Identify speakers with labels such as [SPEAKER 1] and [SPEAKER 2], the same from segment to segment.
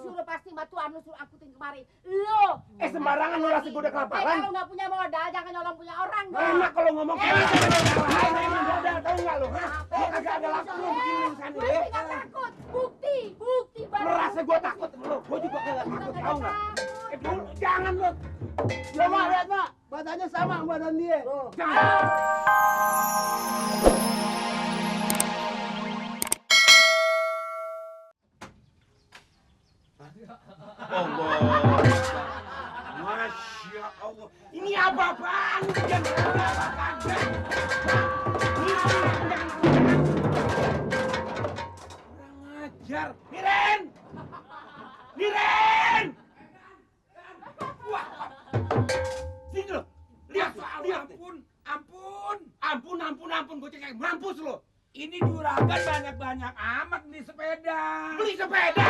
[SPEAKER 1] disuruh pasti mbak tuan lu suruh angkutin kemari. Lo.
[SPEAKER 2] Sembarangan lu rasa gue udah kelaparan.
[SPEAKER 1] Kalau nggak punya modal jangan nyolong punya orang dong.
[SPEAKER 2] Enak kalau ngomong kayak gitu. Emang modal tau nggak lu? Lu kagak ada laku lu begini urusan
[SPEAKER 1] Gue
[SPEAKER 2] lu.
[SPEAKER 1] nggak takut. Bukti baru.
[SPEAKER 2] Merasa gue takut lu. Gue juga kagak takut tau nggak? Dulu jangan lu. Ya mak lihat mak, badannya sama badan dia. Jangan. Allah. Masya Allah. Ini apa-apaan? Jangan apa kagak. Kurang ajar. Miren! Miren! Wah. Sini lo. Lihat soal lihat. Ampun. Gue cek mampus lo.
[SPEAKER 3] Ini juragan banyak-banyak amat nih sepeda.
[SPEAKER 2] Beli sepeda.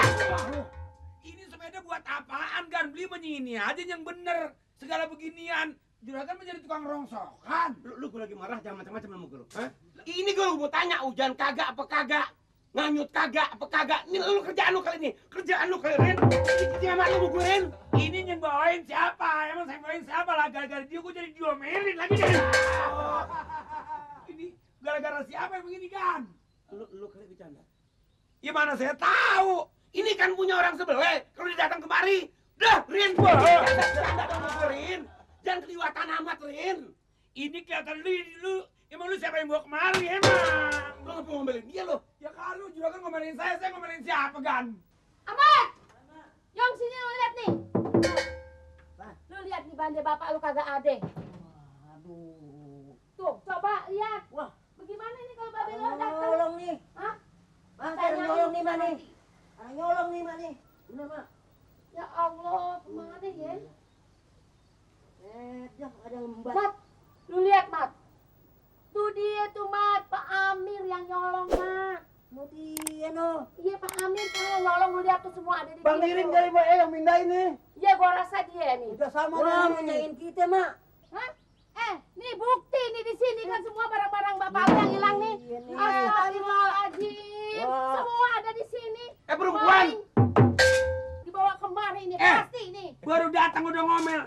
[SPEAKER 3] Ini sepeda buat apaan kan? Beli menyini aja yang bener. Segala beginian. Juragan menjadi tukang rongsokan.
[SPEAKER 2] Lu gue lagi marah jangan macam-macam sama gue. Ini gue mau tanya hujan kagak apa kagak? Nganyut kagak apa kagak? Ini lu kerjaan lu kali ini. Kerjaan lu kali Ren. Jangan lu gue Ren.
[SPEAKER 3] Ini yang bawain siapa? Emang saya bawain siapa lah? Gara-gara dia gue jadi diomelin lagi deh. Ini gara-gara siapa yang begini kan?
[SPEAKER 2] Lu kali bercanda.
[SPEAKER 3] Ya mana saya tahu.
[SPEAKER 2] Ini kan punya orang sebelah. Kalau dia datang kemari, dah Rin gua. Rin. Jangan keliwatan amat Rin.
[SPEAKER 3] Ini kelihatan lu. Emang lu siapa yang bawa kemari emang?
[SPEAKER 2] Lu ngapa ngomelin dia lu?
[SPEAKER 3] Ya kalau juragan ngomelin saya ngomelin siapa kan?
[SPEAKER 1] Amat. Yang sini lu lihat nih. Lu lihat nih bande bapak lu kagak ada.
[SPEAKER 4] Aduh.
[SPEAKER 1] Tuh, coba lihat.
[SPEAKER 4] Wah,
[SPEAKER 1] bagaimana ini kalau babe lu datang?
[SPEAKER 4] nyolong nih.
[SPEAKER 1] Hah?
[SPEAKER 4] Ada nyolong nih, Mani. Ada nyolong nih, Mani. Bener, Mak.
[SPEAKER 1] Ya Allah, kemana ya?
[SPEAKER 4] Dah, ada yang membat.
[SPEAKER 1] Mat, lu lihat Mat. Tuh dia tuh Mat, Pak Amir yang nyolong Mat.
[SPEAKER 4] Mau dia no.
[SPEAKER 1] Iya Pak Amir kan yang nyolong, lu lihat tuh semua ada di
[SPEAKER 2] Bang
[SPEAKER 1] dia
[SPEAKER 2] Irin
[SPEAKER 1] tuh.
[SPEAKER 2] dari Mbak yang mindahin nih.
[SPEAKER 1] Iya gua rasa dia nih.
[SPEAKER 2] Udah sama
[SPEAKER 4] Wah,
[SPEAKER 2] nih.
[SPEAKER 4] mindahin kita, Mak.
[SPEAKER 1] Hah? Nih bukti nih di sini kan semua barang-barang bapak lu yang hilang nih.
[SPEAKER 4] Iya nih.
[SPEAKER 1] Astagfirullahaladzim.
[SPEAKER 4] Wah.
[SPEAKER 1] Semua ada di sini.
[SPEAKER 2] Perempuan.
[SPEAKER 1] Dibawa kemari nih, pasti nih.
[SPEAKER 3] Baru datang udah ngomel.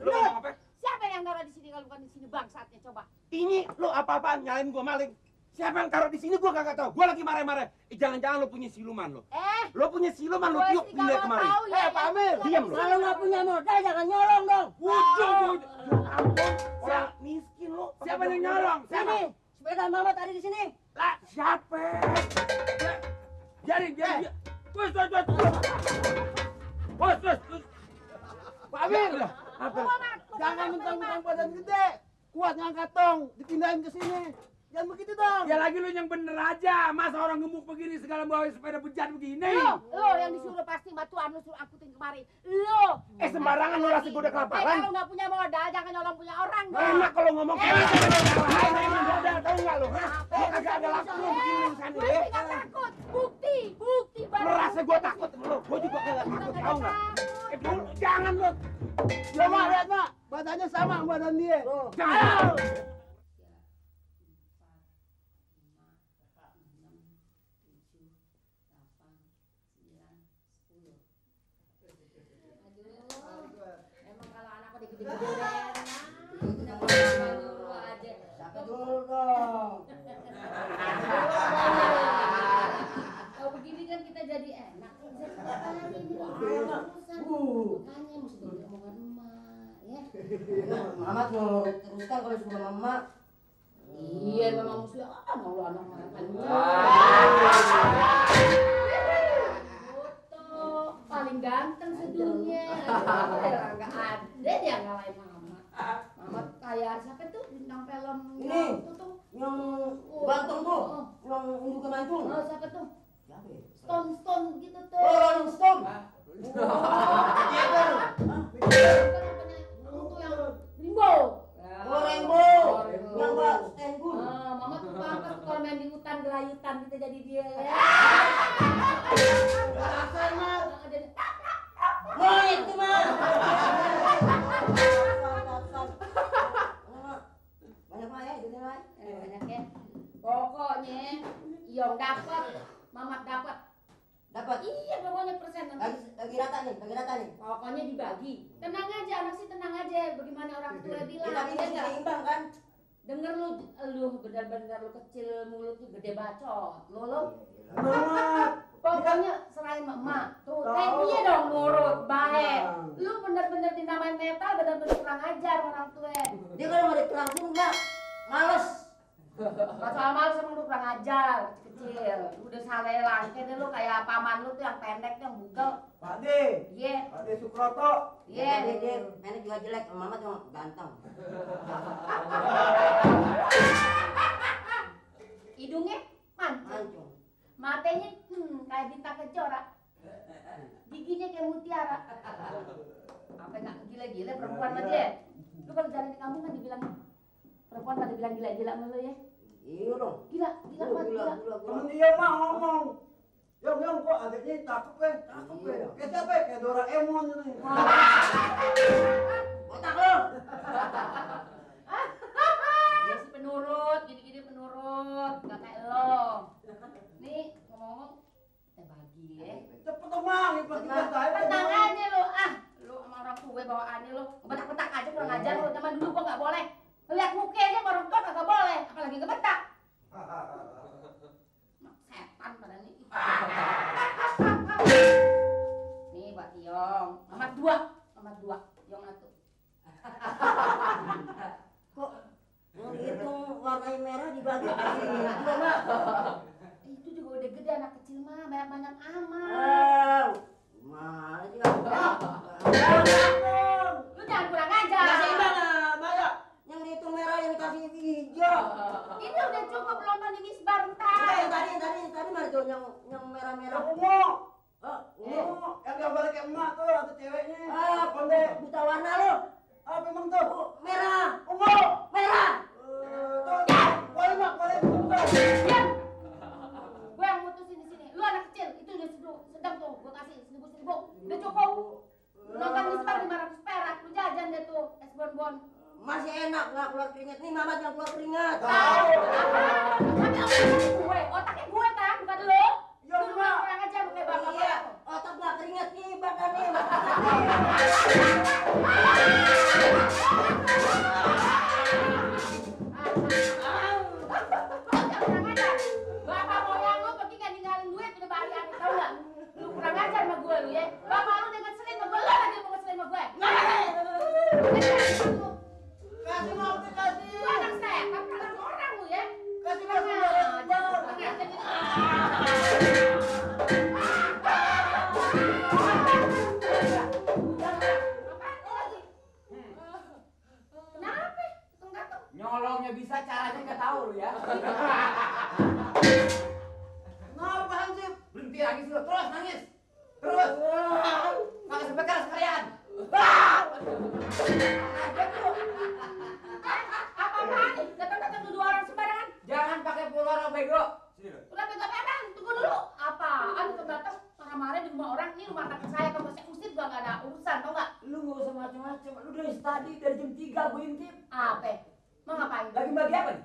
[SPEAKER 2] Lu ngomong apa?
[SPEAKER 1] Siapa yang naruh di sini kalau bukan di sini bangsatnya coba.
[SPEAKER 2] Ini lu apa-apaan nyalain gua maling. Siapa yang taruh di sini gua kagak tahu. Gua lagi marah-marah. Jangan-jangan lu punya siluman lu. Lu punya siluman lu tiup pindah kemari.
[SPEAKER 1] Pak
[SPEAKER 2] Amir, diam lu.
[SPEAKER 4] Kalau nggak punya modal, jangan nyolong dong.
[SPEAKER 2] Ujung. Ya ampun, orang miskin lu.
[SPEAKER 3] Siapa yang nyolong?
[SPEAKER 4] Sini, sepeda Mamat ada di sini.
[SPEAKER 2] Lah, siapa?
[SPEAKER 3] Jadi. Bos.
[SPEAKER 2] Pak Amir, apa? Jangan mentang-mentang badan gede. Kuat ngangkat tong, dipindahin ke sini. Jangan begitu dong.
[SPEAKER 3] Ya lagi lu yang bener aja. Masa orang gemuk begini segala bawa sepeda bejat begini.
[SPEAKER 1] Lo yang disuruh pasti mbak tuan lu suruh angkutin kemari. Lo.
[SPEAKER 2] Sembarangan lu rasa gue udah kelaparan.
[SPEAKER 1] Kalau nggak punya modal jangan nyolong punya orang dong.
[SPEAKER 2] Enak kalau ngomong kayak gitu. Emang modal tau nggak lu? Lu kagak ada laku lu begini urusan lu.
[SPEAKER 1] Gue nggak takut. Bukti baru.
[SPEAKER 2] Merasa gue takut sama lu. Gue juga kagak takut tau nggak? Dulu jangan lu. Ya mak lihat mak, badannya sama badan dia. Jangan.
[SPEAKER 1] Emang kalau anakku digede-gede enak. Kenapa nyuruh aja.
[SPEAKER 4] Siapa dulu dong?
[SPEAKER 1] Kalau begini kan kita jadi enak. Makanya mesti dengerin omongan emak, ya.
[SPEAKER 4] Mamat mau teruskan kalau sudah Mama.
[SPEAKER 1] Iya, memang mesti mau lu anak makan. Foto paling ganteng sedunia. Enggak ada dia ngalahin Mama. Mama kayak siapa tuh bintang film
[SPEAKER 4] Ini.
[SPEAKER 1] itu tuh
[SPEAKER 4] Yang ganteng tuh, yang induknya mancung.
[SPEAKER 1] Oh, siapa tuh?
[SPEAKER 4] Siapa ya?
[SPEAKER 1] Stone gitu tuh.
[SPEAKER 4] Oh, Rolling Stone.
[SPEAKER 2] Iya kan?
[SPEAKER 1] Untuk yang Rimbo.
[SPEAKER 4] Oh, Rainbow. Yang Mbak Stan Gun.
[SPEAKER 1] Mama tuh pantas kalau main di hutan gelayutan kita jadi dia ya.
[SPEAKER 4] Oh, itu mah. Banyak mah ya, itu mah.
[SPEAKER 1] Banyak ya. Pokoknya Iyong dapat, Mamat dapat.
[SPEAKER 4] Dapat.
[SPEAKER 1] Iya pokoknya persen nanti.
[SPEAKER 4] Lagi rata nih.
[SPEAKER 1] Pokoknya dibagi. Tenang aja, anak sih tenang aja. Bagaimana orang tua bilang.
[SPEAKER 4] Tapi
[SPEAKER 1] ya
[SPEAKER 4] masih
[SPEAKER 1] nggak?
[SPEAKER 4] seimbang kan?
[SPEAKER 1] Denger lu benar-benar lu kecil mulut lu gede bacot. Lu.
[SPEAKER 5] Mamat.
[SPEAKER 1] Pokoknya selain emak. Tuh,
[SPEAKER 5] Tahu.
[SPEAKER 1] kayak dia dong nurut, baik.
[SPEAKER 5] Bang.
[SPEAKER 1] Lu benar-benar dinamain metal, benar-benar kurang ajar orang tua.
[SPEAKER 4] Dia kalau nggak langsung enggak males.
[SPEAKER 1] Masalah malu sama lu kurang ajar, kecil. Udah salah langke deh lu kayak paman lu tuh yang pendek tuh yang bugel.
[SPEAKER 5] Pak De.
[SPEAKER 1] Iya,
[SPEAKER 5] Pak De Sukroto.
[SPEAKER 1] iya.
[SPEAKER 4] Dia pendek juga jelek, Mamat cuma ganteng.
[SPEAKER 1] Hidungnya mancung.
[SPEAKER 4] Mancung.
[SPEAKER 1] Matanya kayak bintang kejora. Giginya kayak mutiara. Apa nggak gila-gila perempuan aja ya? Lu kalau jalan di kampung kan dibilang perempuan pada bilang gila-gila sama lu ya?
[SPEAKER 4] Iya dong.
[SPEAKER 1] Gila banget, gila.
[SPEAKER 5] Temen dia mah ngomong. Yang kok adiknya cakep ya? Cakep ya?
[SPEAKER 4] Iya.
[SPEAKER 5] Kayak siapa ya? Kayak Doraemon ini.
[SPEAKER 4] Otak lo.
[SPEAKER 1] Dia sih penurut, gini-gini penurut, nggak kayak lo. Nih ngomong-ngomong, kita bagi ya.
[SPEAKER 5] Cepet dong Mang, ikut-ikut saya.
[SPEAKER 1] Tenang aja lo, lu sama orang tua bawaannya lo, betak-betak aja kurang ajar lo. Zaman dulu gua nggak boleh. Lihat muka aja sama orang tua kagak boleh, apalagi ngebetak. Mak setan pada nih. Nih buat Tiong, Mamat dua, Tiong satu.
[SPEAKER 4] Kok menghitung warna merah dibagi kasih dua, Mbak?
[SPEAKER 1] Itu juga udah gede anak kecil mah, banyak-banyak amat.
[SPEAKER 4] Mana sih?
[SPEAKER 1] Lu jangan kurang ajar.
[SPEAKER 4] Nggak seimbang lah, Mbak. Yang dihitung merah yang dikasih hijau.
[SPEAKER 1] Ini udah cukup belum pada misbar ntar.
[SPEAKER 4] Tadi mana tuh yang merah-merah?
[SPEAKER 5] Yang ungu.
[SPEAKER 4] Oh,
[SPEAKER 5] Ungu. Yang gambarnya kayak emak tuh, ada ceweknya.
[SPEAKER 4] Konde buta warna lo.
[SPEAKER 5] Apa emang tuh?
[SPEAKER 4] Merah,
[SPEAKER 5] Ungu.
[SPEAKER 4] merah.
[SPEAKER 5] Tuh, boleh Mak, boleh.
[SPEAKER 1] Diam. Gue yang mutusin di sini. Lu anak kecil, itu udah sedang tuh. Gue kasih 1.000. Udah cukup. Nonton misbar 500 perak. Lu jajan deh tuh es bonbon.
[SPEAKER 4] Masih enak nggak keluar keringat nih, Mamat yang keluar keringat.
[SPEAKER 1] Tahu. Tapi otaknya gue kan, bukan lu.
[SPEAKER 5] Iya,
[SPEAKER 1] Lu
[SPEAKER 5] Mak.
[SPEAKER 1] kurang ajar lu kayak bapak.
[SPEAKER 4] Iya, otak nggak keringat nih, badannya.
[SPEAKER 1] Kurang ajar. Bapak moyang lu pergi nggak ninggalin duit udah bayar, tau nggak? Lu kurang ajar sama gue lu ya. Bapak lu udah ngeselin sama gue, lu lagi mau ngeselin sama gue.
[SPEAKER 5] Kasih Mak, dikasih.
[SPEAKER 1] Lu anak saya, kan anak orang lu ya.
[SPEAKER 5] Kasih Mak.
[SPEAKER 1] Jangan pergi aja gitu. Apaan lu lagi? Kenapa? Gatung-gatung.
[SPEAKER 3] Nyolongnya bisa, caranya nggak tahu lu ya.
[SPEAKER 5] Ngapa Hansip?
[SPEAKER 3] Berhenti lagi sih lu, terus nangis. Terus. Nggak sebekas sekalian.
[SPEAKER 1] Apa-apaan nih? Datang-datang nuduh orang sembarangan.
[SPEAKER 3] Jangan pakai puloro bego.
[SPEAKER 1] Udah bego apaan? Tunggu dulu. Apaan datang-datang marah-marah di rumah orang? Ini rumah kakak saya, kalau saya usir juga nggak ada urusan, tau nggak?
[SPEAKER 3] Lu nggak usah macam-macam. Lu dari tadi dari jam 3 gue intip.
[SPEAKER 1] Apa? Mau ngapain?
[SPEAKER 3] Lagi bagi apa nih?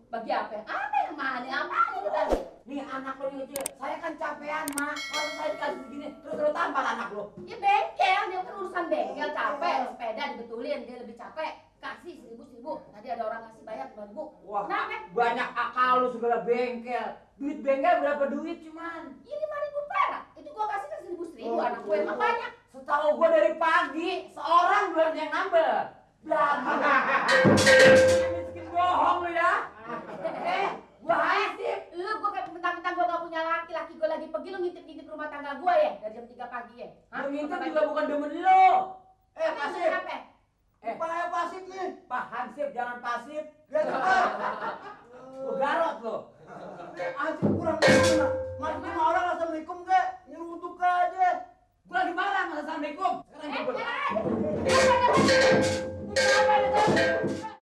[SPEAKER 1] Bagi apa? Apa yang mana? Apaan ini tadi?
[SPEAKER 3] Nih anak lu yang kecil. Saya kan capean, Mak. Kalau saya dikasih begini, terus lu tampar anak lu.
[SPEAKER 1] Ya bengkel, dia kan urusan bengkel capek, sepeda dibetulin, dia lebih capek. Kasih 1.000. Tadi ada orang ngasih bayar 2.000.
[SPEAKER 3] Wah,
[SPEAKER 1] Kenapa?
[SPEAKER 3] banyak akal lu segala bengkel. Duit bengkel berapa duit cuman?
[SPEAKER 1] Ini 5.000 perak. Itu gua kasih kan 1.000. Anak gue emang banyak.
[SPEAKER 3] Setahu gua dari pagi seorang belum yang nambah. Belagu. Miskin bohong lu ya. Gua hasib.
[SPEAKER 1] Lu gua kayak mentang-mentang gua gak punya laki gua lagi pergi lu ngintip-ngintip rumah tangga gua ya dari jam 3 pagi ya.
[SPEAKER 3] Lu ngintip juga bukan demen lu.
[SPEAKER 5] Pasif.
[SPEAKER 1] Apa?
[SPEAKER 5] Upaya pasif nih.
[SPEAKER 3] Pak Hansip jangan pasif.
[SPEAKER 5] Biar cepat.
[SPEAKER 3] Lu garot lu.
[SPEAKER 5] Hansip kurang mana? Mati sama orang assalamualaikum kek. Nyeruduk aja.
[SPEAKER 3] Gua lagi marah sama assalamualaikum. Sekarang jemput.
[SPEAKER 1] Eh,